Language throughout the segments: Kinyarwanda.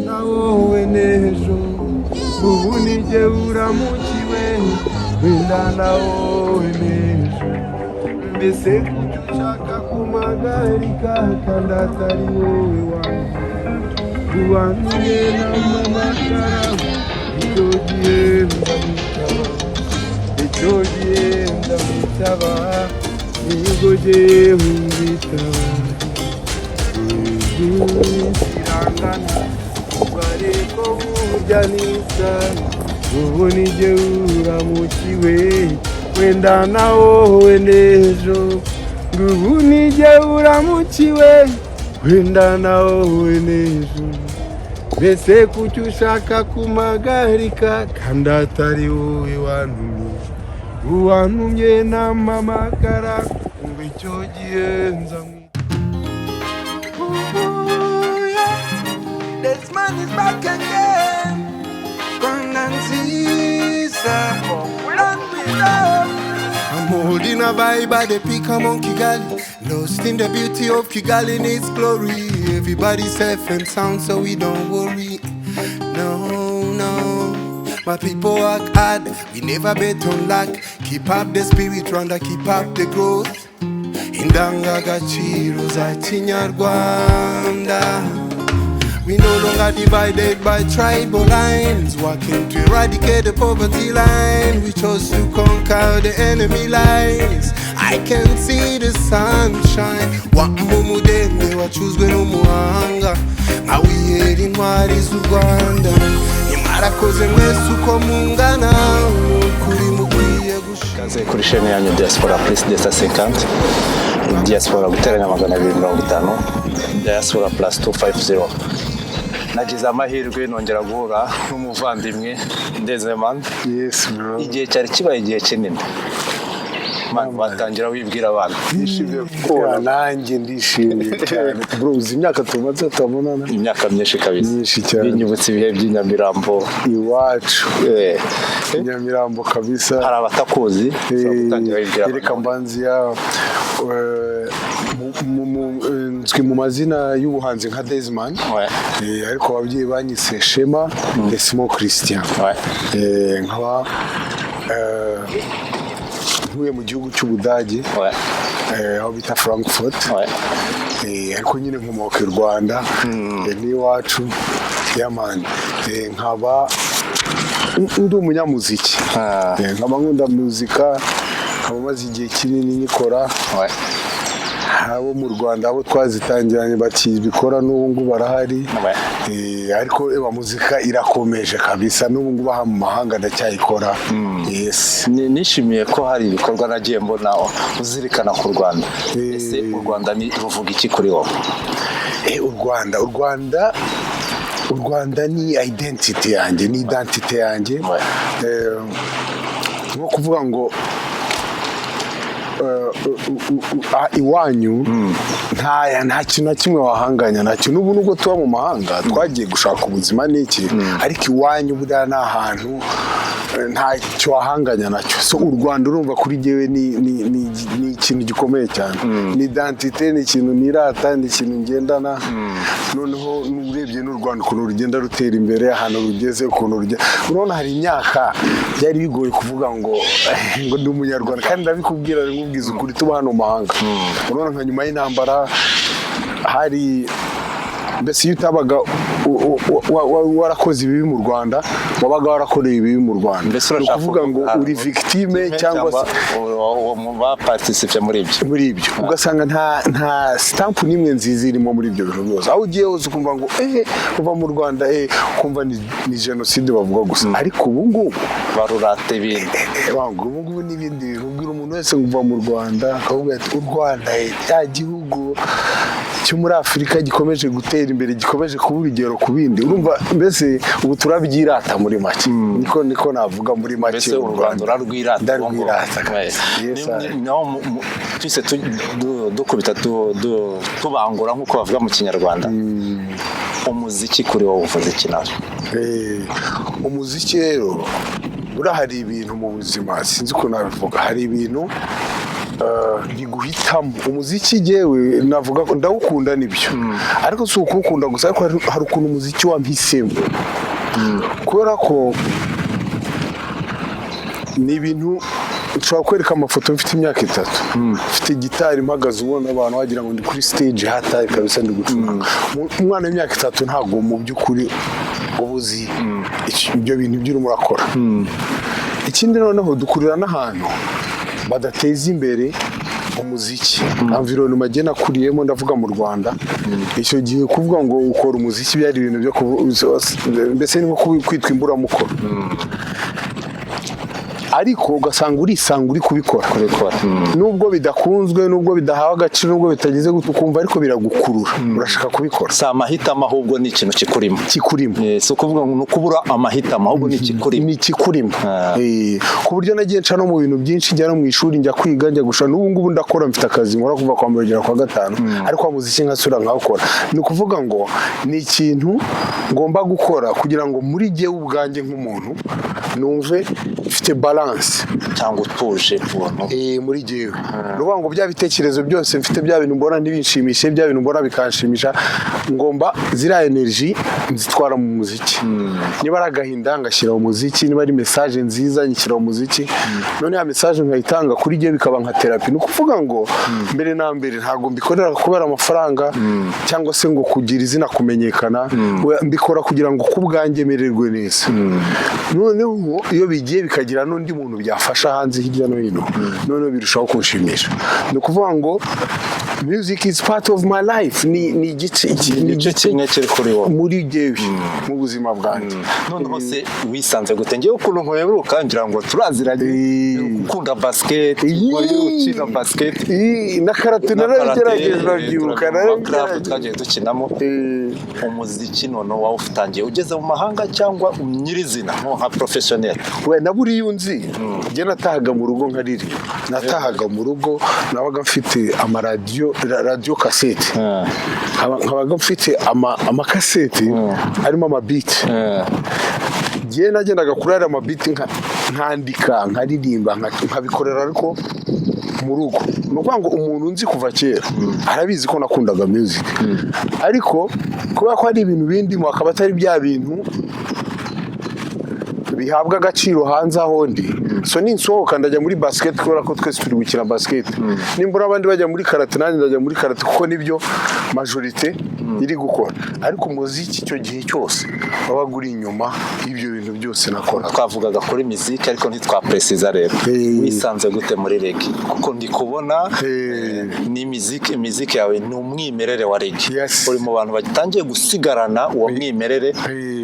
Na wowe n'ejo, ubu nijye uramukiwe, wenda na wowe n'ejo. Mbese kuki ushaka kumpagarika kandi atari wowe wanjye uwantumye n'amamagara? Icyo gihe ndamwitaba, icyo gihe ndamwitaba, nibwo jyewe ngwitaba. Irangana ariko burya nisa, ubu nijye uramukiwe, wenda na wowe n'ejo. Ubu nijye uramukiwe, wenda na wowe n'ejo. Mbese kuki ushaka kumpagarika kandi atari wowe wantumye? Uwantumye n'amamagara ngo icyo gihe nza. Ooh, yeah. This man is back again. Rwanda nziza. And we love. I'm holding a vibe at the peak among Kigali. Lost in the beauty of Kigali and its glory. Everybody's safe and sound, so we don't worry. No. My people work hard, we never bet on luck. Keep up the spirit, Rwanda, keep up the growth. Indangagaciro za Kinyarwanda. We no longer divided by tribal lines, working to eradicate the poverty line. We chose to conquer the enemy lines. I can see the sunshine. Wa mumudende wacuzwe n'umuhanga, nkawihera intwari z'u Rwanda. Nimwarakoze mwese uko mungana, kuri mukwiye gushima. Ikaze kuri chaîne yanyu Diaspora plus 250, Diaspora guteranya 250, Diaspora plus 250. Nagize amahirwe nongera guhura n'umuvandimwe Ndezemana. Yes, bro. Igihe cyari kibaye igihe kinini. Man, watangira wibwira abantu. Nishimiye kukubona. Nanjye ndishimye cyane. Bro, uzi imyaka tumaze tutabonana? Imyaka myinshi kabisa. Myinshi cyane. Binyibutsa ibihe by'inyamirambo. Iwacu. Nyamirambo kabisa. Hari abatakuzi, ushobora gutangira wibwira Reka abantu. mbanzi ya nzwi mu mazina y'ubuhanzi nka Desman. Ariko ababyeyi banyise Shema Desmo Christian. Nkaba ntuye mu gihugu cy'Ubudage, aho bita Frankfurt. Ariko nyine nkomoka i Rwanda, n'iwacu yamani. Nkaba ndi umunyamuziki. Nkaba nkunda muzika, nkaba maze igihe kinini nyikora. Abo mu Rwanda, abo twazitangiranye bakibikora n'ubu ngubu barahari. Ariko eba muzika irakomeje kabisa, n'ubu ngubu aha mu mahanga ndacyayikora, yes. Nishimiye ko hari ibikorwa nagiye mbona uzirikana ku Rwanda. Ese u Rwanda ni ruvuga iki kuri wowe? U Rwanda ni identity yanjye, ni identité yanjye. Nko kuvuga ngo iwanyu nta kintu na kimwe wahanganya nacyo. N'ubu nubwo tuba mu mahanga twagiye gushaka ubuzima n'iki, ariko iwanyu buriya ni ahantu ntacyo wahanganya nacyo. So u Rwanda, urumva, kuri jyewe ni ikintu gikomeye cyane, ni identité, ni ikintu nirata, ni ikintu ngendana. Noneho urebye n'u Rwanda ukuntu rugenda rutera imbere, ahantu rugeze, ukuntu rugenda, urabona hari imyaka byari bigoye kuvuga ngo ndi umunyarwanda. Kandi ndabikubwira, nkubwiza ukuri, tuba hano mu mahanga, urabona nka nyuma y'intambara hari mbese iyo utabaga warakoze ibibi mu Rwanda, wabaga warakoreye ibibi mu Rwanda. Mbese Ni urashaka ukuvuga ngo uri victime cyangwa se baparticipé muri ibyo. Muri ibyo, ugasanga nta stamp n'imwe nziza irimo muri ibyo bintu byose. Aho ugiye hose ukumva ngo uva mu Rwanda, ukumva ni jenoside bavuga gusa. Ariko ubu ngubu barurata ibindi. Wanga ubu ngubu n'ibindi bintu, ubwira umuntu wese ngo uva mu Rwanda, akavuga ati: "U Rwanda, cya gihugu cyo muri Afurika gikomeje gutera imbere, gikomeje kuba urugero ku bindi." Urumva mbese ubu turabyirata muri make, niko navuga muri make. Mbese u Rwanda urarwirata? Ndarwirata kabisa. Yes, I. Naho twese dukubita tubangura nk'uko bavuga mu Kinyarwanda, umuziki kuri wowe uvuze iki nawe? Umuziki rero, buriya hari ibintu mu buzima, sinzi ukuntu nabivuga, hari ibintu Biguhitamo. Umuziki jyewe navuga ko ndawukunda, nibyo, ariko si ukuwukunda gusa, ariko hari ukuntu umuziki wampisemo, kubera ko ni ibintu nshobora kwereka amafoto mfite imyaka 3, mfite gitari, mpagaze, ubona abantu wagira ngo ndi kuri stage, hatari kabisa, ndi gucuranga. Umwana w'imyaka 3 ntabwo mu by'ukuri uba uzi ibyo bintu ibyo urimo urakora. Ikindi noneho, dukurira n'ahantu badateza imbere umuziki. Environment agena nakuriyemo, ndavuga mu Rwanda, icyo gihe kuvuga ngo ukora umuziki byari ibintu byo mbese ni nko kwitwa imburamukoro, ariko ugasanga urisanga uri kubikora Kubikora. nubwo bidakunzwe, nubwo bidahawe agaciro, nubwo bitageze gute, ukumva ariko biragukurura, urashaka kubikora. Si amahitamo, ahubwo ni ikintu kikurimo. Kikurimo. Si ukuvuga ngo ni ukubura amahitamo, ahubwo ni ikikurimo. Ni ikikurimo. Ah. Ku buryo nagiye nca no mu bintu byinshi, njya no mu ishuri, njya kwiga, njya gushaka. N'ubu ngubu ndakora, mfite akazi nkora kuva kwa mbere kugera kwa gatanu, ariko wa muziki nkasubira nkawukora. Ni ukuvuga ngo ni ikintu ngomba gukora kugira ngo muri jyewe ubwanjye nk'umuntu numve mfite balance cyangwa utuje ukuntu. Muri jyewe, ni ukuvuga ngo bya bitekerezo byose mfite, bya bintu mbona ntibinshimishe, bya bintu mbona bikanshimisha, ngomba ziriya energy nzitwara mu muziki. Niba ari agahinda, ngashyira mu muziki. Niba ari message nziza, nyishyira mu muziki. None ya message nkayitanga, kuri jyewe bikaba nka therapy. Ni ukuvuga ngo mbere na mbere ntabwo mbikorera kubera amafaranga cyangwa se ngo kugira izina, kumenyekana. Oya, mbikora kugira ngo ku bwanjye mererwe neza. Noneho iyo bigiye bikagira n'undi muntu byafasha hanze hirya no hino, noneho birushaho kunshimisha. Ni ukuvuga ngo music is part of my life, ni igice ni igice kimwe kiri kuri wowe. Muri jyewe, mu buzima bwanjye. Noneho se wisanze gute? Ngewe ukuntu nkuheruka ngira ngo turaziranye, ukunda basket, wari ukina basket. Na karate. Na karate, narabigerageje, urabyibuka? Narabigerageje, twagiye dukinamo. Umuziki noneho wawutangiye ugeze mu mahanga cyangwa nyirizina nko nka professionnel? We na buriya unzi, njye natahaga mu rugo nkaririmba. Natahaga mu rugo, nabaga mfite amaradiyo, radiyo kasete, nkabaga mfite amakasete arimo amabiti. Njye nagendaga kuri ariya mabiti, nkandika, nkaririmba, nkabikorera ariko mu rugo. Ni ukuvuga ngo umuntu nzi kuva kera arabizi ko nakundaga music, ariko kubera ko hari ibintu bindimo, akaba atari bya bintu bihabwa agaciro hanze aho ndi. So ninsohoka ndajya muri basket kubera ko twese turi gukina basket. Nimbura abandi bajya muri karate, nanjye ndajya muri karate kuko nibyo majorité iri gukora. Ariko umuziki icyo gihe cyose wabaga uri inyuma y'ibyo bintu byose nakoraga. Twavugaga kuri muziki ariko ntitwapresiza rero. Wisanze gute muri reggae? Kuko ndi kubona ni muziki yawe ni umwimerere wa reggae. Uri mu bantu batangiye gusigarana uwo mwimerere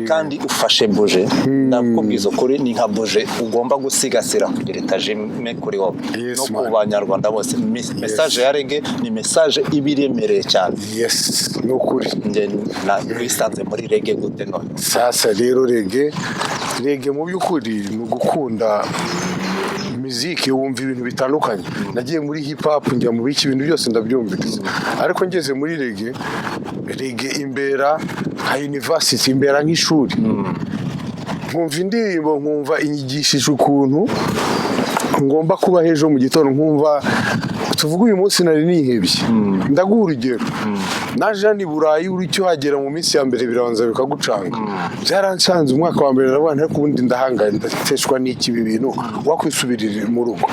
kandi ufashe buje. Ndakubwiza ukuri, ni nka buje ugomba gusigasira kugira itajime kuri wowe no ku man. banyarwanda bose. Message ya reggae ni message iba iremereye cyane. Yes, ni ukuri. Njye wisanze muri reggae gute none? Sasa rero reggae, reggae mu by'ukuri ni ugukunda muziki, wumva ibintu bitandukanye. Nagiye muri hip hop, njya mu biki, ibintu byose ndabyumviriza, ariko ngeze muri reggae, reggae imbera nka university, imbera nk'ishuri. Nkumva indirimbo, nkumva inyigishije ukuntu ngomba kuba ejo mu gitondo. Nkumva, tuvuge uyu munsi nari nihebye, ndaguha urugero, naje hano i Burayi, uri uhagera mu minsi ya mbere birabanza bikagucanga. Byarancanze umwaka wa mbere, ndavuga nti ariko ubundi ndahangaye, ndateshwa n'iki ibi bintu, wakwisubirira mu rugo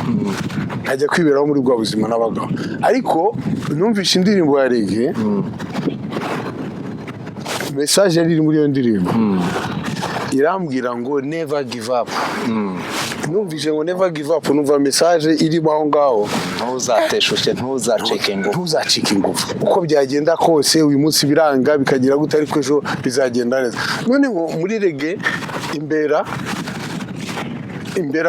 nkajya kwiberaho muri bwa buzima nabagaho. Ariko numvishe indirimbo ya reggae, message yari iri muri iyo ndirimbo irambwira ngo "Never give up." Numvise ngo "Never give up", numva message irimo aho ngaho. Ntuzateshuke, ntuzacike ingufu. Ntuzacike ingufu, uko byagenda kose, uyu munsi biranga bikagira gute, ariko ejo bizagenda neza. Noneho muri reggae imbera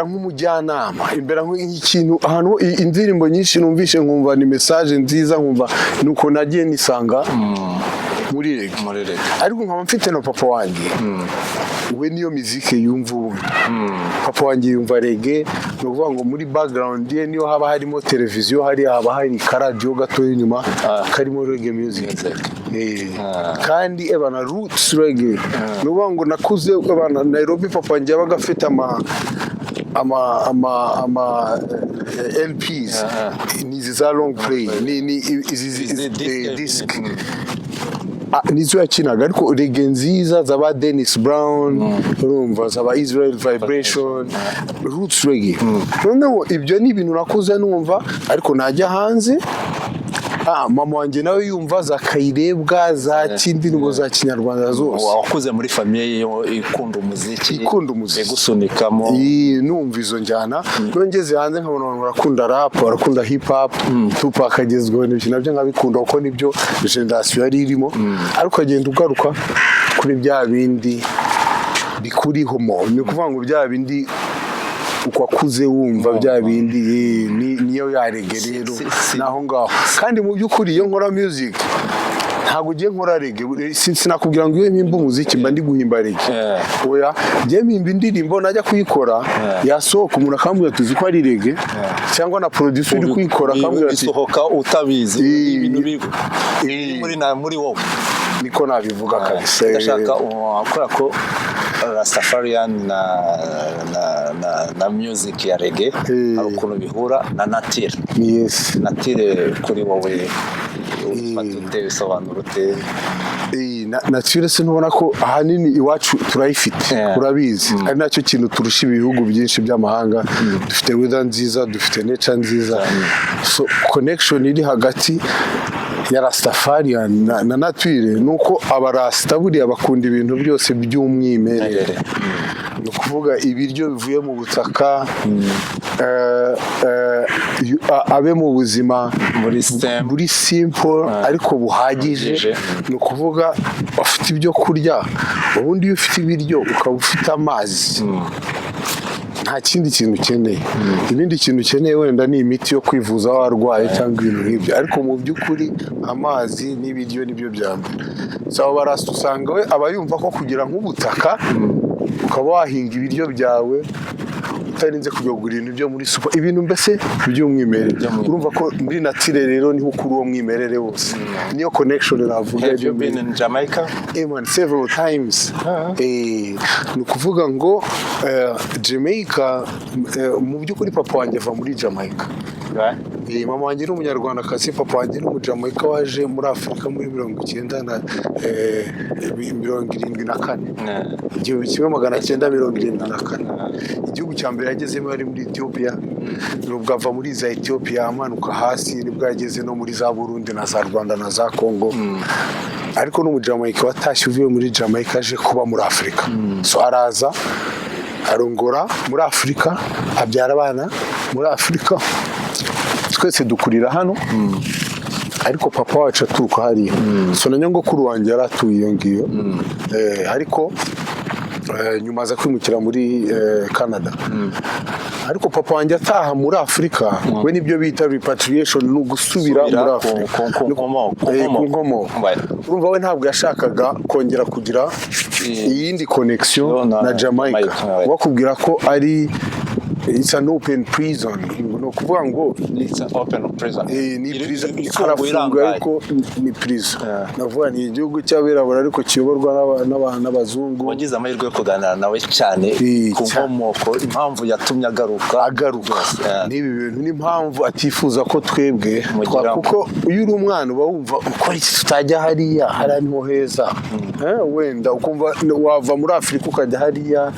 nk'umujyanama, imbera nk'ikintu ahantu indirimbo nyinshi numvishe nkumva ni message nziza, nkumva nuko nagiye nisanga muri reggae. Muri reggae. Ariko nkaba mfite na papa wanjye, we niyo mizike yumva. Ubundi papa wanjye yumva reggae. Ni ukuvuga ngo muri background ye niyo haba harimo televiziyo, hariya haba hari karadiyo gatoya inyuma karimo reggae music. Music. Kandi ebana roots reggae. Ni ukuvuga ngo nakuze ebana Nairobi, papa wanjye yabaga afite ama LPs, ni izi za long play, ni izi Izi disc, disc. Ah, nizo yakinaga, ariko reggae nziza zaba Dennis Brown, urumva, zaba Israel Vibration, roots reggae. Noneho ibyo ni ibintu nakuze numva, ariko najya hanze, mama wanjye nawe yumva za Kayirebwa, za kindirimbo za kinyarwanda zose. Wakuze muri famille yo ikunda umuziki. Ikunda umuziki. Igusunikamo. Iyi, numva izo njyana. Iyo ngeze hanze nkabona abantu barakunda rap, barakunda hip hop, Tupac agezweho n'ibyo, nabyo nkabikunda kuko nibyo generation yari irimo. Ariko ukagenda ugaruka kuri bya bindi bikuriho mo, ni ukuvuga ngo bya bindi uko wakuze wumva, bya bindi, niyo ya reggae rero. Naho ngaho kandi mu by'ukuri iyo nkora music ntabwo ugiye nkora reggae. Sinakubwira ngo iyo mpimba umuziki mba ndi guhimba reggae. Oya, njye mpimba indirimbo, najya kuyikora yasohoka umuntu akambwira, tuzi ko ari reggae, cyangwa na producer uri kuyikora akambwira ati Bisohoka utabizi. Ibintu biri muri wowe. Niko nabivuga kabisa. Ndashaka kubera ko Rastafarian na music ya reggae hari ukuntu bihura na nature. Nature kuri wowe ufata ute, bisobanura ute? Nature se ntubona ko ahanini iwacu turayifite? Urabizi, ari nacyo kintu turusha ibihugu byinshi by'amahanga. Dufite weather nziza, dufite nature nziza. So connection iri hagati ya Rastafarian na nature ni uko abarasta buriya bakunda ibintu byose by'umwimerere, ni ukuvuga ibiryo bivuye mu butaka, abe mu buzima muri stem buri simple ariko buhagije. Buhagije. Ni ukuvuga ufite ibyo kurya. Ubundi iyo ufite ibiryo ukaba ufite amazi, nta kindi kintu ukeneye. Ibindi kintu ukeneye wenda ni imiti yo kwivuza warwaye cyangwa ibintu nk'ibyo, ariko mu by'ukuri amazi n'ibiryo nibyo bya mbere. So abo barasta usanga we aba yumva ko kugira nk'ubutaka ukaba wahinga ibiryo byawe utarinze kujya kugura ibintu byo muri super, ibintu mbese by'umwimerere. Urumva ko muri nature rero niho ukura uwo mwimerere wose, niyo connection navuga. Have you been in Jamaica? Man, several times. Ni ukuvuga ngo Jamaica, mu by'ukuri papa wanjye ava muri Jamaica. Mama wanjye ni umunyarwandakazi, papa wanjye ni umujamaika waje muri Afurika muri mirongo icyenda na 74, 1974. Igihugu cya mbere yagezemo yari muri Ethiopia. Nubwo ava muri za Ethiopia amanuka hasi nibwo yageze no muri za Burundi na za Rwanda na za Congo. Ariko n'umujamaika watashye uvuye muri Jamaica aje kuba muri Afurika. So araza arongora muri Afurika, abyara abana muri Afurika, twese dukurira hano, ariko papa wacu aturuka hariya. So na nyogokuru wanjye yari atuye iyo ngiyo. Ariko nyuma aza kwimukira muri Canada. Ariko papa wanjye ataha muri Afurika, we nibyo bita repatriation, ni ugusubira Subira muri Afurika ku nkomoko. Ku nkomoko. Urumva we ntabwo yashakaga kongera kugira iyindi connection na Jamaica. Jamaica, right. Bakubwira ko ari it's an open prison, ni ukuvuga ngo It's an open prison. Ni prison. Ifunguye, Harafunguye, irangaye. ariko ni prison. Navuga ni igihugu cy'abirabura ariko kiyoborwa n'abazungu. Wagize amahirwe yo kuganira nawe cyane ku cyane. nkomoko, impamvu yatumye agaruka. Agaruka n'ibi bintu n'impamvu atifuza ko twebwe kuko iyo uri umwana uba wumva ukora iki tutajya hariya, hariya niho heza. Wenda ukumva wava muri Afurika ukajya hariya.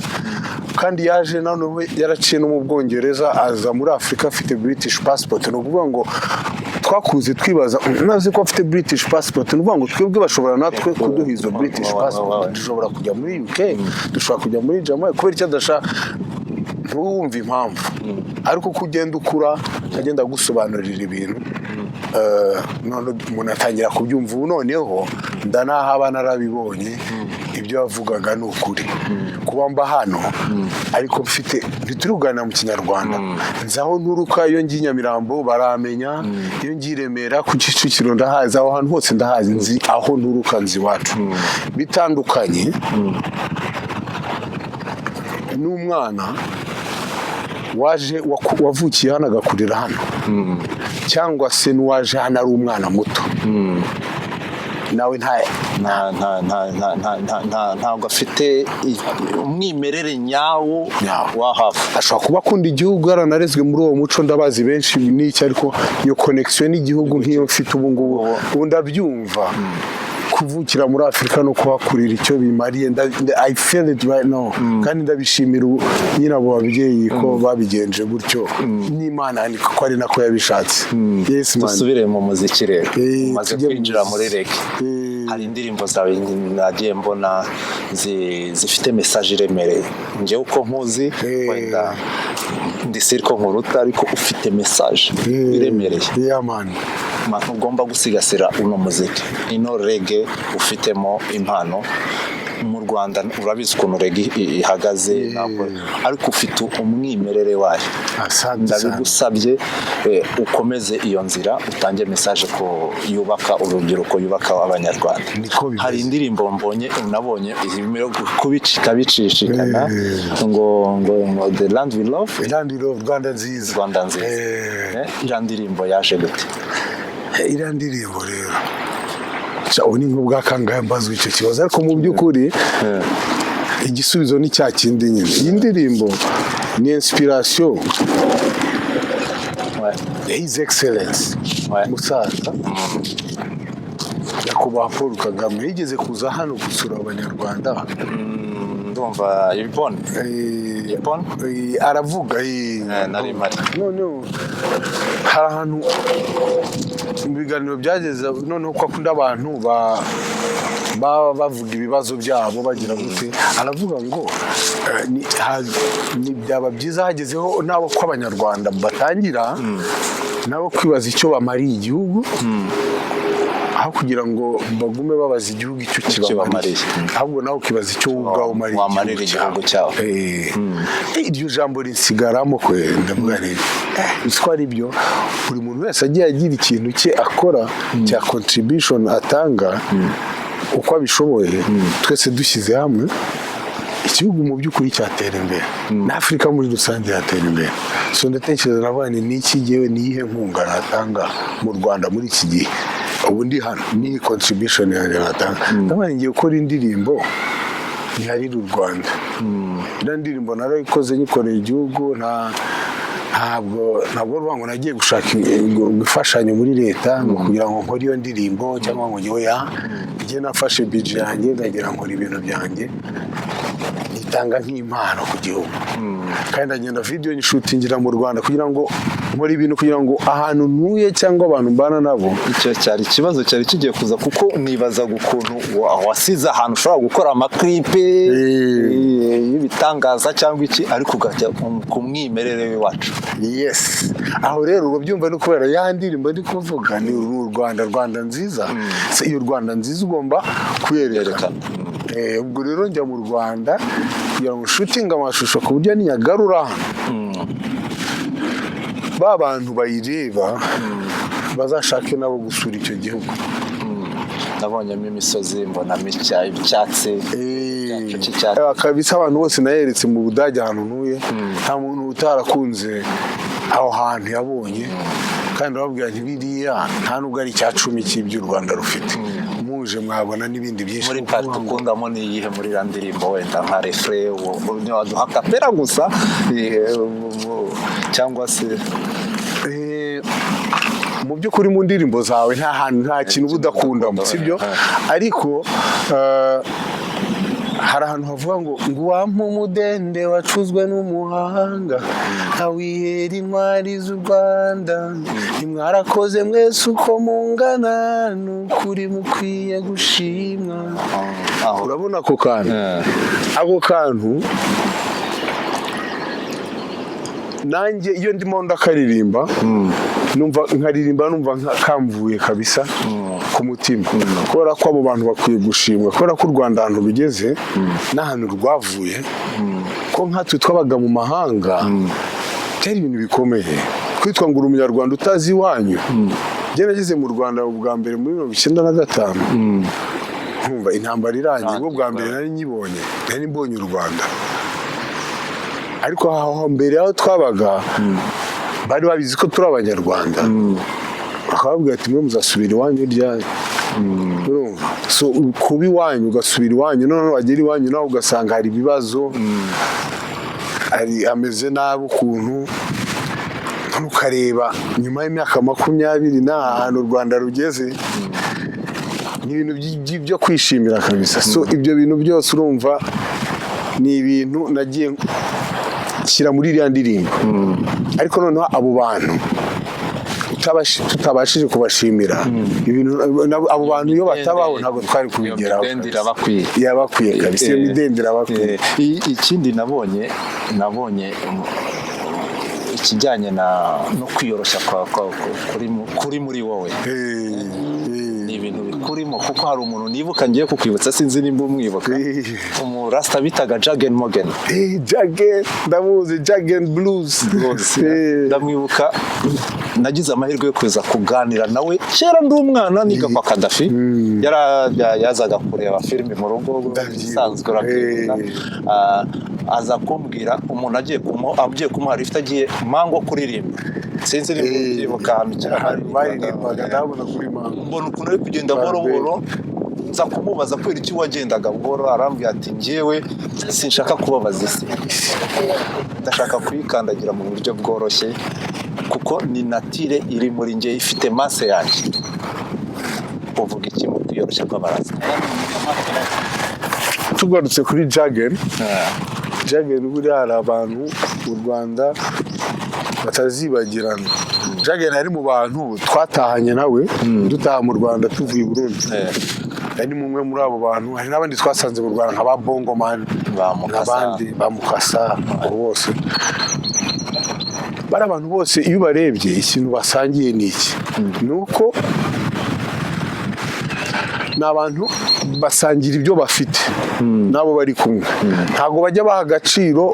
Kandi yaje noneho yaraciye no mu Bwongereza, aza muri Afurika afite British passport. Ni ukuvuga ngo twakuze twibaza, nazi ko afite British passport, ni ukuvuga ngo twebwe bashobora natwe kuduha izo British passport, dushobora kujya muri UK, dushobora kujya muri Jamaica, kubera icyo adashaka ntiwumve impamvu. Ariko uko ugenda ukura agenda agusobanurira ibintu, none umuntu atangira kubyumva. Ubu noneho ndanahaba narabibonye, ibyo yavugaga ni ukuri. Kuba mba hano ariko mfite, ntituri kuganira mu kinyarwanda, nzi aho nturuka. Iyo ngiye i Nyamirambo baramenya, iyo ngiye i Remera ku Kicukiro ndahazi, aho hantu hose ndahazi, nzi aho nturuka, nzi iwacu. Bitandukanye n'umwana waje wavukiye hano agakurira hano, cyangwa se n'uwaje hano ari umwana muto. Nawe nta Ntabwo afite umwimerere nyawo Nyawo. wa hafi. Ashobora kuba akunda igihugu, yaranarezwe muri uwo muco, ndabazi benshi n'iki, ariko iyo connection n'igihugu nk'iyo mfite ubu ngubu, ubu ndabyumva, kuvukira muri Afurika no kuhakurira icyo bimariye, I feel it right now. Kandi ndabishimira nyine abo babyeyi ko babigenje gutyo, n'Imana ni ko ari nako yabishatse. Yes man. Dusubire mu muziki rero. Eh, Umaze tujye mu kwinjira muri muziki. reggae. Eh. Hari indirimbo zawe nagiye mbona zifite message iremereye. Njyewe uko nkuzi, wenda ndi siriko nkuruta, ariko ufite message iremereye. Yeah man. Ugomba gusigasira uno muziki, ino reggae ufitemo impano. Mu Rwanda urabizi ukuntu reggae ihagaze, ntabwo, ariko ufite umwimerere wayo. Asante sana. Ndabigusabye, ukomeze iyo nzira, utange message ko yubaka urubyiruko, yubaka Abanyarwanda. Niko bimeze. Hari indirimbo mbonye, nabonye irimo kubicika bicishikana, ngo "The Land We Love". Land We Love, Rwanda nziza. Rwanda nziza. Iriya ndirimbo yaje gute? Iriya ndirimbo rero, sha, ubu ni nk'ubwa kangahe mbazwa icyo kibazo, ariko mu by'ukuri igisubizo ni cya kindi nyine. Iyi ndirimbo ni inspiration ya His Excellence, musaza Nyakubahwa Paul Kagame, yigeze kuza hano gusura Abanyarwanda. Ndumva Ibon. Ibon? Aravuga Nari mpari. Noneho hari ahantu mu biganiro byageze, noneho ko akunda abantu baba bavuga ibibazo byabo bagira gute, aravuga ngo ni byaba byiza hagezeho n'abo ko Abanyarwanda batangira nabo kwibaza icyo bamariye igihugu, aho kugira ngo bagume babaza igihugu icyo kibamariye, kibamariye. Ahubwo nawe ukibaza icyo wowe ubwawe umariye Wamarira igihugu cyawe. Iryo jambo rinsigaramo kwe, ndavuga nti uzi ko ari byo. Buri muntu wese agiye agira ikintu cye akora cya contribution atanga uko abishoboye, twese dushyize hamwe, igihugu mu by'ukuri cyatera imbere, na Afurika muri rusange yatera imbere. So ndatekereza, navuga nti niki jyewe, niyihe nkunga natanga mu Rwanda muri iki gihe ubu ndi hano, niyi contribution yanjye natanga? Ndavuga nti ngiye gukora indirimbo ntiharira u Rwanda. Iriya ndirimbo narayikoze nyikoreye igihugu. Ntabwo ruvuga ngo nagiye gushaka ngo imfashanyo muri leta ngo kugira ngo nkore iyo ndirimbo cyangwa ngo njyewe ya njye nafashe budget yanjye, ndagira nkora ibintu byanjye, nitanga nk'impano ku gihugu. Kandi ndagenda video nyishootingira mu Rwanda kugira ngo nkore ibintu kugira ngo ahantu ntuye cyangwa abantu mbana nabo. Icyo cyari ikibazo cyari kigiye kuza, kuko nibazaga ukuntu wasize ahantu ushobora gukora amaclip y'ibitangaza cyangwa iki, ariko ukajya ku mwimerere w'iwacu. Yes, aho rero urabyumva, ni kubera ya ndirimbo ndi kuvuga, ni u Rwanda, Rwanda nziza. Se iyo Rwanda nziza ugomba kuyerekana. Yerekana. Ubwo rero njya mu Rwanda kugira ngo shootinge amashusho ku buryo niyagarura hano, ba bantu bayireba bazashake nabo gusura icyo gihugu. Nabonyemo imisozi, mbonamo icyatsi cyacu cy'icyatsi. Kabisa, abantu bose nayeretse mu Budage ahantu ntuye, nta muntu utarakunze aho hantu yabonye. Kandi ndababwira nti biriya nta nubwo ari icya cumi cy'ibyo u Rwanda rufite, muje mwabona n'ibindi byinshi. Muri part ukundamo ni iyihe muri iriya ndirimbo? Wenda nka refrain, waduha acapella gusa, cyangwa se Mu by'ukuri mu ndirimbo zawe nta hantu, nta kintu uba udakundamo, sibyo? Ariko hari ahantu havuga ngo "Wampa umudende wacuzwe n'umuhanga, nkawihera intwari z'u Rwanda, ntimwarakoze mwese uko mungana, ni ukuri mukwiye gushimwa." Aho. Urabona ako kantu? Ako kantu nanjye iyo ndimo ndakaririmba, numva nkaririmba, numva kamvuye kabisa ku mutima, kubera ko abo bantu bakwiye gushimwa, kubera ko u Rwanda ahantu rugeze n'ahantu rwavuye, ko nkatwe twabaga mu mahanga, byari ibintu bikomeye kwitwa ngo uri Umunyarwanda utazi iwanyu. Njye nageze mu Rwanda ubwa mbere muri 95, nkumva intambara irangiye, ubwo bwa mbere nari nyibonye, nari mbonye u Rwanda. Ariko aho mbere aho twabaga bari babizi ko turi Abanyarwanda, bakababwira ati: "Mwe muzasubira iwanyu ryari?" Urumva, so kuba iwanyu, ugasubira iwanyu, noneho wagera iwanyu nawe ugasanga hari ibibazo, hari ameze nabi ukuntu, ukareba nyuma y'imyaka 20 n'ahantu u Rwanda rugeze, ni ibintu byo kwishimira kabisa. So ibyo bintu byose, urumva, ni ibintu nagiye nshyira muri iriya ndirimbo. Ariko noneho abo bantu tutabashije kubashimira ibintu, abo bantu iyo batabaho ntabwo twari kubigeraho. Iyo midende irabakwiye. Yabakwiye kabisa, iyo midende irabakwiye. Ikindi nabonye ikijyanye na no kwiyoroshya kuri muri wowe, ni ibintu bikurimo, kuko hari umuntu nibuka, ngiye kukwibutsa, sinzi nimba umwibuka, umurasta bitaga Jagen Morgan. Jagen, ndamuzi, Jagen Blues. Ndamwibuka, nagize amahirwe yo kuza kuganira nawe kera ndi umwana niga kwa Kadafi. Yazaga kureba filime mu rugo. Ndabyibuka. Isanzwe, urabyibuka. Aza kumbwira umuntu agiye kumuha lift, agiye Mango kuririmba, sinzi niba ubyibuka, ahantu kera Ahantu baririmbaga, ndabona kuri Mango. Mbona ukuntu ari kugenda buhoro buhoro, nza kumubaza kubera iki wagendaga buhoro, arambwira ati: "Njyewe sinshaka kubabaza isi, ndashaka kuyikandagira mu buryo bworoshye, kuko ni nature iri muri njye, ifite masse yanjye." Uvuga iki mu kwiyoroshya kw'abarasta? Tugarutse kuri Jagen, Jagen buriya hari abantu mu Rwanda batazibagirana. Jagen ari mu bantu twatahanye nawe dutaha mu Rwanda tuvuye i Burundi. Yari mumwe muri abo bantu. Hari n'abandi twasanze mu Rwanda nka ba Bongo Man, Ba Mukasa. n'abandi ba Mukasa, abo bose. Bari abantu bose, iyo ubarebye, ikintu basangiye ni iki? Ni uko ni abantu basangira ibyo bafite n'abo bari kumwe. Ntabwo bajya baha agaciro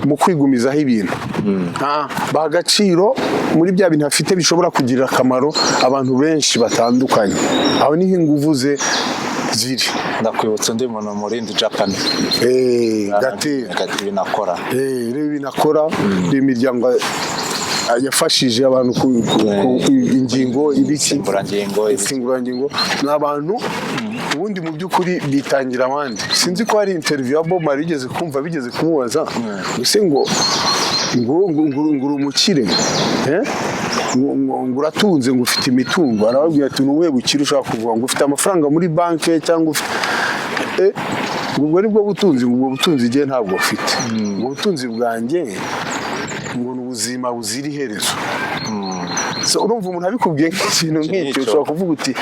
mu kwigumizaho ibintu. Baha agaciro muri bya bintu afite bishobora kugirira akamaro abantu benshi batandukanye. Aho niho ingufu ze ziri. Ndakwibutsa undi muntu, Murindi Japan. Gatera. Gatera binakora. Reba ibintu akora, reba imiryango yafashije abantu ku ingingo, ibiki, Insimburangingo. Insimburangingo. Ni abantu ubundi mu by'ukuri bitangira abandi. Sinzi ko hari interview ya Bob Marley bigeze kumva, bigeze kumubaza ese ngo uri umukire, eh? Ngo uratunze, ngo ufite imitungo? Arababwira ati: "Ni ubuhe bukire ushaka kuvuga? Ngo ufite amafaranga muri banki cyangwa ufite ngo ubwo ari bwo butunzi? Ngo ubwo butunzi igihe ntabwo ufite, ngo ubutunzi bwanjye ngo ni ubuzima buzira iherezo." So urumva, umuntu abikubwiye nk'ikintu nk'icyo, Nk'icyo. ushobora kuvuga uti: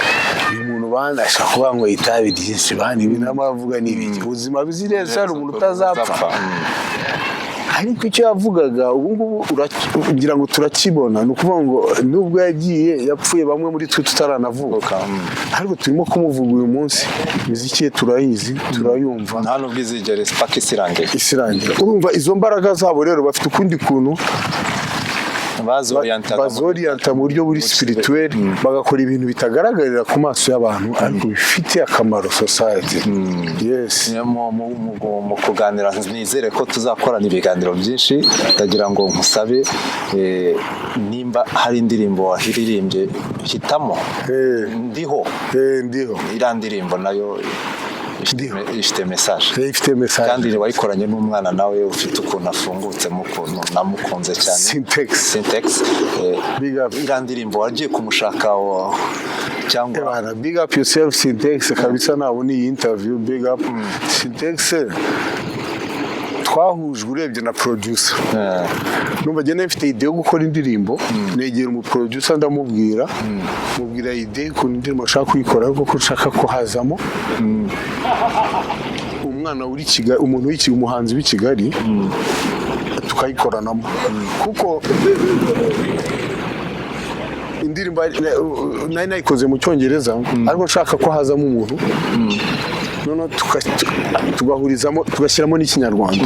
"Uyu muntu bana ashobora kuba yanyweye itabi ryinshi bana, ibi namo avuga ni ibiki? Ubuzima buzira iherezo, hari umuntu utazapfa?" Ariko icyo yavugaga ubu ngubu ngira ngo turakibona. Ni ukuvuga ngo nubwo yagiye, yapfuye bamwe muri twe tutaranavuka, ariko turimo kumuvuga uyu munsi. Imiziki ye turayizi, turayumva. Nta nubwo izigera paka isirangiye. Isirangira. Urumva, izo mbaraga zabo rero, bafite ukundi kuntu bazoriyantaga. Bazoriyanta mu buryo buri spirituel, bagakora ibintu bitagaragarira ku maso y'abantu ariko bifitiye akamaro society, yes. Mu kuganira, nizere ko tuzakorana ibiganiro byinshi. Ndagira ngo nkusabe, nimba hari indirimbo wahiririmbye, hitamo "Ndiho". "Ndiho". Iriya ndirimbo nayo "Ndiho". Ifite message. Ifite message. Kandi wayikoranye n'umwana nawe ufite ukuntu afungutse mu kuntu namukunze cyane. Syntax. Syntax. Big up. Iriya ndirimbo wagiye kumushaka cyangwa? Ebana, big up yourself, Syntax, kabisa. Nabona iyi interview, big up Syntax. Twahujwe urebye na producer. Numva njye mfite idée yo gukora indirimbo, negera umuproducer, ndamubwira, mubwira idée ukuntu indirimbo ashaka kuyikora, ariko ko nshaka ko hazamo umwana uri Kigali, umuntu w'iki, umuhanzi w'i Kigali, tukayikoranamo, kuko indirimbo nari nayikoze mu Cyongereza, ariko nshaka ko hazamo umuntu, noneho tugahurizamo, tugashyiramo n'Ikinyarwanda.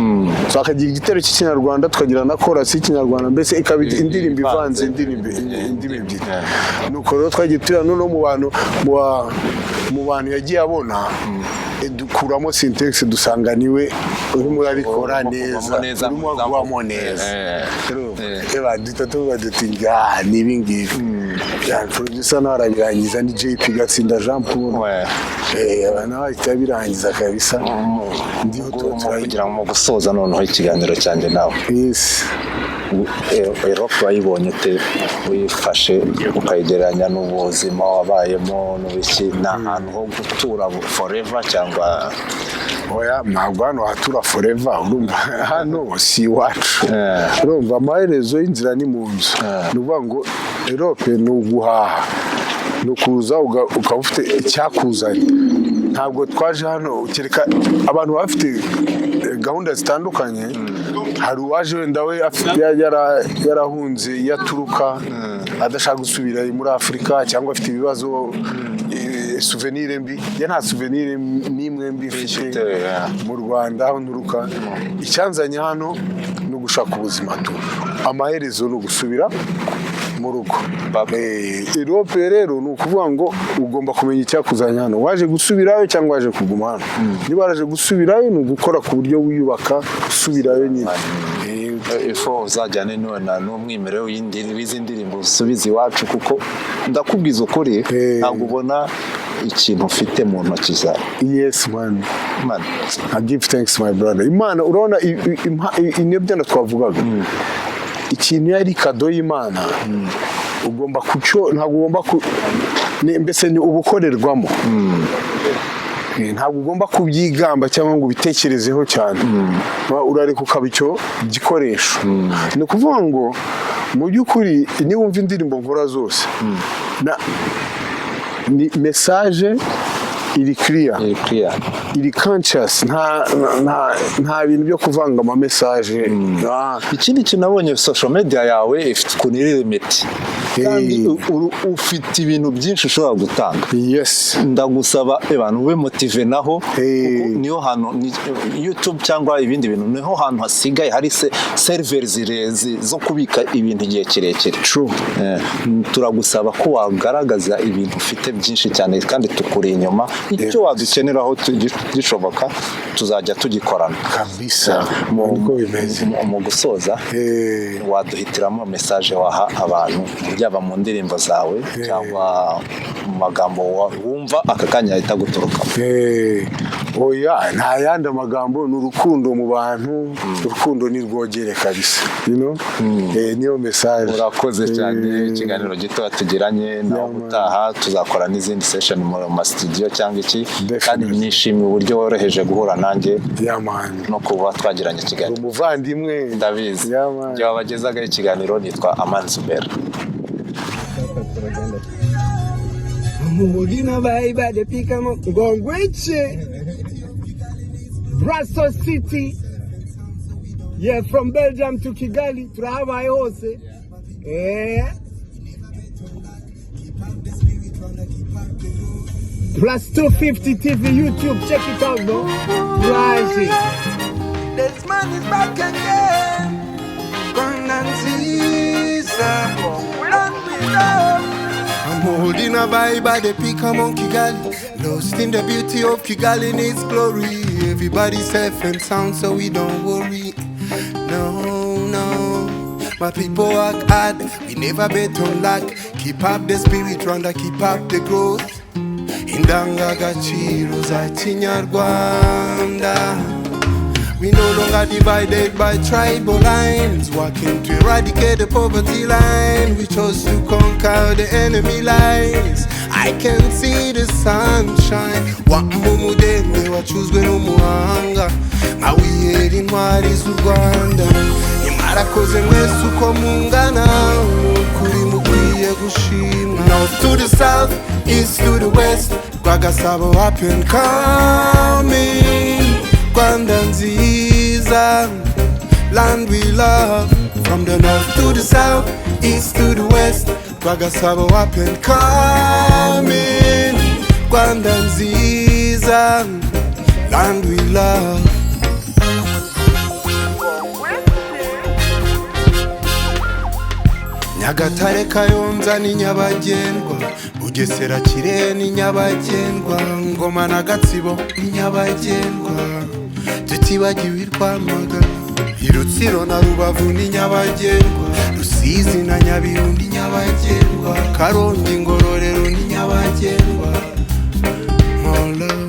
So hakagira igitero cy'Ikinyarwanda, tukagira na chorus y'Ikinyarwanda, mbese ikaba indirimbo ivanze indirimbo, indimi ebyiri. Nuko rero twagiye tureba, noneho mu bantu mu bantu yagiye abona, dukuramo Syntax, dusanga niwe urimo urabikora Urimo neza, kuvamo neza, urimo kuvamo neza. Eh. Eba duhita tuvuga duti: "Nga ni ibi ngibi." Ya, producer nawe arabirangiza, ni JP Gatsinda Jean Paul. Aba nawe ahita abirangiza kabisa, ndiho tuba Kugira ngo mu gusoza noneho ikiganiro cyanjye nawe, Europe wayibonye ute? Uyifashe ukayigereranya n'ubuzima wabayemo n'ubiki, ni ahantu ho gutura forever cyangwa? Oya, ntabwo hano hatura forever. Urumva hano si iwacu. Urumva amaherezo y'inzira ni mu nzu. Ni ukuvuga ngo Europe ni uguhaha, ni ukuza ukaba ufite icyakuzanye. Ntabwo twaje hano kereka abantu baba bafite gahunda zitandukanye. Hari uwaje wenda we yarahunze iyo aturuka, adashaka gusubira muri Afurika, cyangwa afite ibibazo, souvenir mbi. Ya, nta souvenir n'imwe mbi mfite Mfite, yeah. mu Rwanda aho nturuka. Icyanzanye hano ni ugushaka ubuzima tu, amaherezo ni ugusubira mu rugo. Europe rero ni ukuvuga ngo ugomba kumenya icyakuzanye hano: waje gusubirayo cyangwa waje kuguma hano? Niba waraje gusubirayo, ni ugukora ku buryo wiyubaka usubirayo nyine. Ifo uzajyane n'umwimerere w'izi ndirimbo usubize iwacu, kuko ndakubwiza ukuri, ntabwo ubona ikintu ufite mu ntoki zawe. Yes man. Man. I give thanks, my brother. Imana, urabona nibyo twavugaga, ikintu yari cadeau y'Imana, ugomba kucyo, ntabwo ugomba ku mbese ni ubukorerwamo. Ntabwo ugomba kubyigamba cyangwa ngo ubitekerezeho cyane. Urareka ukaba icyo gikoresho. Ni ukuvuga ngo mu by'ukuri niba wumva indirimbo nkora zose, ni message iri clear, Iri clear. iri conscious, nta bintu byo kuvanga ama message. Ikindi kintu nabonye, social media yawe ifite ukuntu iri limité, kandi ufite ibintu byinshi ushobora gutanga. Ndagusaba abantu ube motivé naho, kuko niho hantu YouTube cyangwa ibindi bintu, niho hantu hasigaye hari server zo kubika ibintu igihe kirekire. True. Turagusaba ko wagaragaza ibintu ufite byinshi cyane, kandi tukuri inyuma. Icyo wadukeneraho gishoboka tuzajya tugikorana. Kabisa, niko bimeze. Mu gusoza, waduhitiramo message waha abantu, yaba mu ndirimbo zawe cyangwa mu magambo wumva aka kanya yahita aguturukamo? Oya, nta yandi magambo, ni urukundo mu bantu. Urukundo ni rwogere kabisa. Niyo message. Urakoze cyane. Ikiganiro gito tugiranye nawe, Yeah, man. ubutaha tuzakora n'izindi session mu ma studio cyangwa iki, kandi Definitely. nishimiye uburyo woroheje guhura nanjye Yeah, man. no kuba twagiranye ikiganiro. Umuvandimwe. Ndabizi. Yeah, man. Igihe wabagezagaho ikiganiro, nitwa Amani Zubera. Mugina vibe de pika ngongweche Brussels City, yeah, from Belgium to Kigali, turahabaye hose. Plus 250 TV YouTube, check it out, bro. Turaje. This man is back again. Rwanda nziza. Land we love. I'm holding a vibe at the peak among Kigali. Lost in the beauty of Kigali and its glory. Everybody's safe and sound, so we don't worry. No. My people work hard, we never bet on luck. Keep up the spirit, Rwanda, keep up the growth. Indangagaciro za Kinyarwanda. We no longer divided by tribal lines, working to eradicate the poverty line. We chose to conquer the enemy lines. I can see the sunshine. Wa mumudende wacuzwe n'umuhanga, nkawihera intwari z'u Rwanda. Nimwarakoze mwese uko mungana, kuri mukwiye gushimwa. North to the south, east to the west, Rwagasabo up and coming. Rwanda nziza, land we love. From the north to the south, east to the west, Rwagasabo up and coming. Rwanda nziza, land we love. Nyagatare, Kayonza ni nyabagendwa, Bugesera, Kirehe ni nyabagendwa, Ngoma na Gatsibo ni nyabagendwa, tutibagiwe i Rwamagana. I Rutsiro na Rubavu ni nyabagendwa, Rusizi na Nyabihu ni nyabagendwa, Karongi, Ngororero ni nyabagendwa. More love.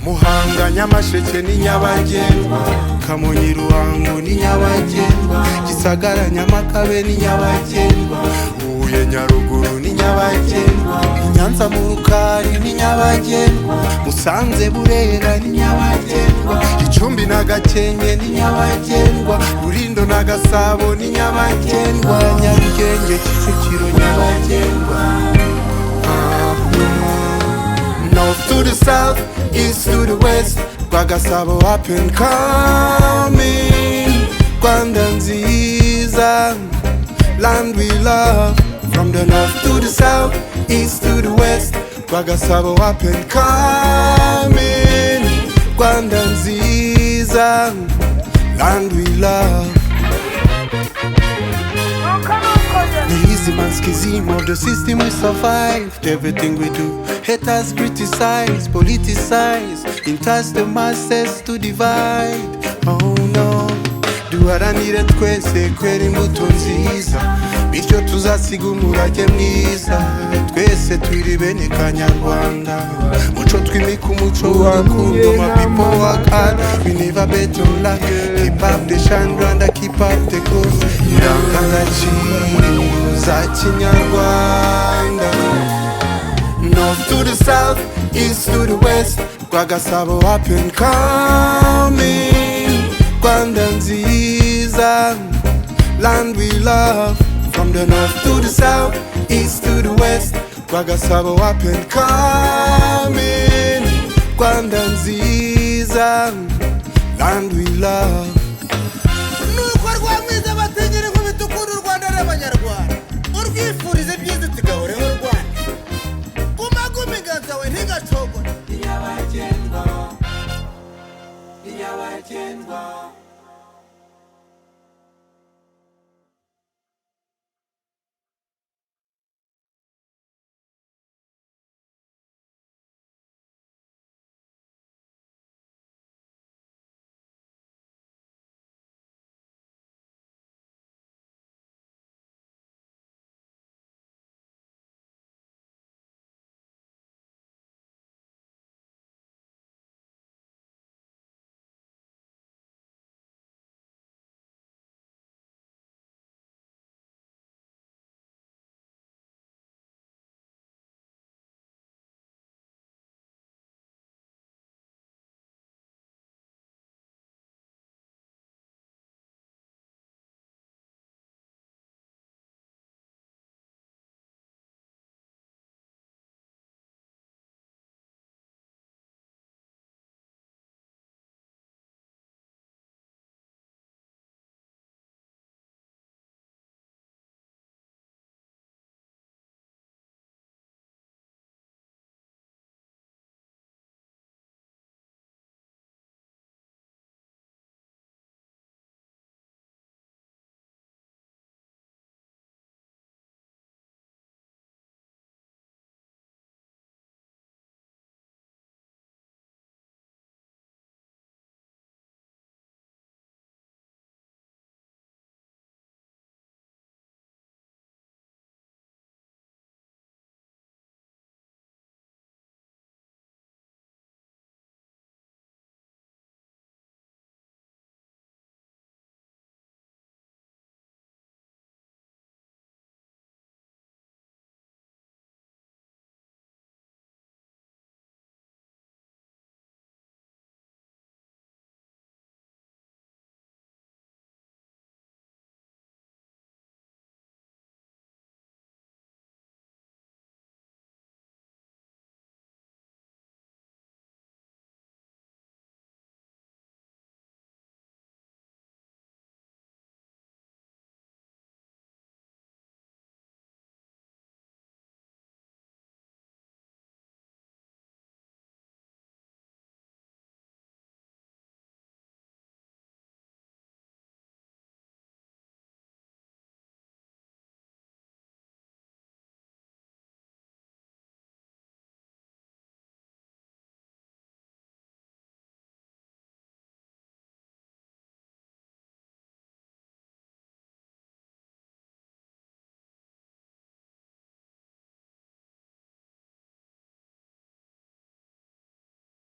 Muhanga, Nyamasheke ni nyabagendwa, Kamonyi, Ruhango ni nyabagendwa, Gisagara, Nyamagabe ni nyabagendwa, Huye, Nyaruguru ni nyabagendwa, i Nyanza mu Rukari ni nyabagendwa, Musanze, Burera ni nyabagendwa, Gicumbi na Gakenke ni nyabagendwa, Rulindo na Gasabo ni nyabagendwa, Nyarugenge, Kicukiro nyabagendwa. North to the south, east to the west, Rwagasabo up and coming. Rwanda nziza, land we love. From the north to the south, east to the west, Rwagasabo up and coming. Rwanda nziza, land we love. The easy man scheme of the system, we survived. Everything we do, haters criticize, politicize, entice the masses to divide. Oh no. Duharanire twese kwera imbuto nziza, bityo tuzasiga umurage mwiza. Twese turi bene Kanyarwanda, muco twimika umuco w'urukundo. My people work hard, we never bet on luck. Keep up the shine, Rwanda, keep up the growth. Indangagaciro za Kinyarwanda. North to the south, east to the west, Rwagasabo up and coming. Rwanda nziza, land we love. From the north to the south, east to the west, Rwagasabo up and coming. Rwanda nziza, land we love. Nuko rwamwiza batinyira inkubito, ukunda u Rwanda n'Abanyarwanda, urwifuriza ibyiza, tugahoreho Rwanda. Guma guma, inganzo yawe ntigacogore. Nyabagendwa, nyabagendwa.